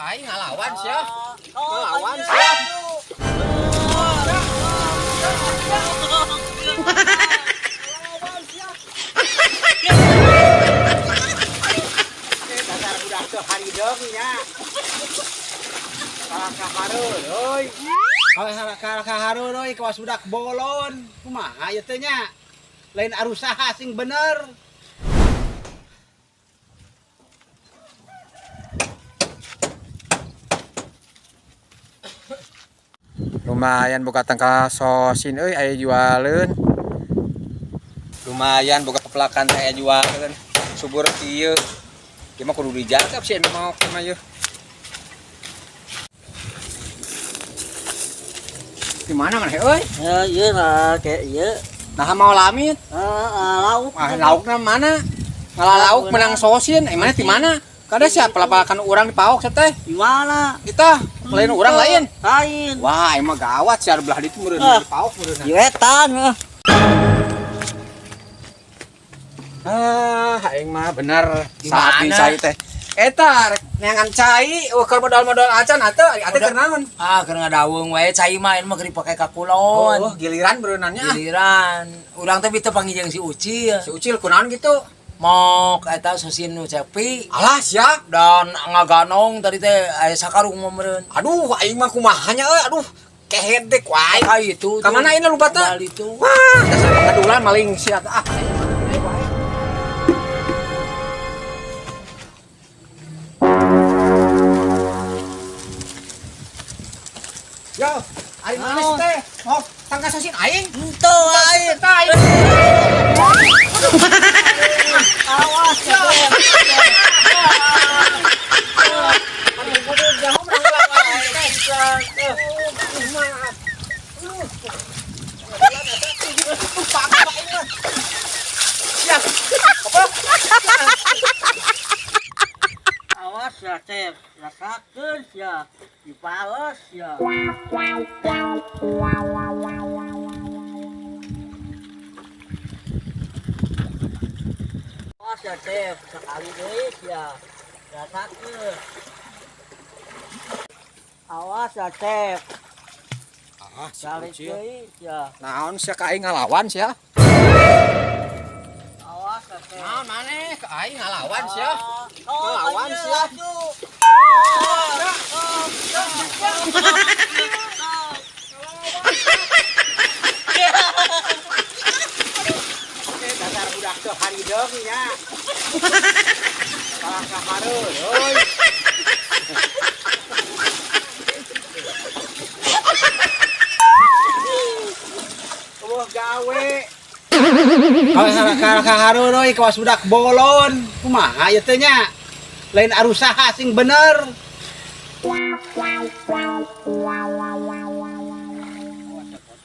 Aing ngalawan sia. Ngalawan sia. Dasar budak teu harideung nya. Kalah ka hareun euy. Kalah ka hareun euy kawas budak bolon. Kumaha ieu teh nya? Lain arusaha sing bener. Lumayan boga tangkal sosin euy aya jualeun. Lumayan boga pepelakan teh aya jualeun. Subur kieu. Ieu mah kudu dijaga sih mau mah yeuh. Di mana maneh euy? Ya, iya lah, kayak iya. Nah mau lamit. Lauk. Ah, laukna mana? Ngalah lauk menang sosin, eh mana di mana? Kada siapa pelapakan urang di paok teh? Di mana? Kita lain urang lain. Lain. Wah, emang gawat sih belah ditu meureun Ah. di paok meureun. Di wetan. Ah, aing mah bener. Di Sapi mana? cai teh. Eta rek neangan cai, eueuh keur modal-modal acan atuh, atuh keur naon? Ah, keur ngadaweung wae cai mah ini mah keur dipake ka kulon. Oh, giliran beureunannya. Giliran. Urang teh bita panggil jeung si Ucil. Si Ucil kunaon gitu? Mok eta sosin nu cepi Alah sia. dan ngaganong tadi teh aya sakarung mah meureun. Aduh, aing mah kumaha nya euy, aduh. Kehed deh ku aing. Ka itu. Ka mana ini lupa teh? Bali tuh. Wah, dasar pengadulan maling sia ah. Yo, ari manis teh. Mau tangka sosin aing? Ento aing. Teh aing. Awas ya. Awas ya, Cep. Rasakeun ya. Dipales ya. Awas ya, Cep. Sekali deui ya. Rasakeun. Awas ya, Cep. Ah, si Sekali Ucil. deui ya. Naon sia ka aing ngalawan sia? Awas ya, Cep. Naon maneh ka aing ngalawan sia? Oh, Ngelawan iya, sia. atuh. Dasar budak teu harideung nya. Kalah ka hareun euy. Eueuh gawe. Kalah ka hareun euy kawas budak bolon. Kumaha ieu teh nya? Lain arusaha sing bener.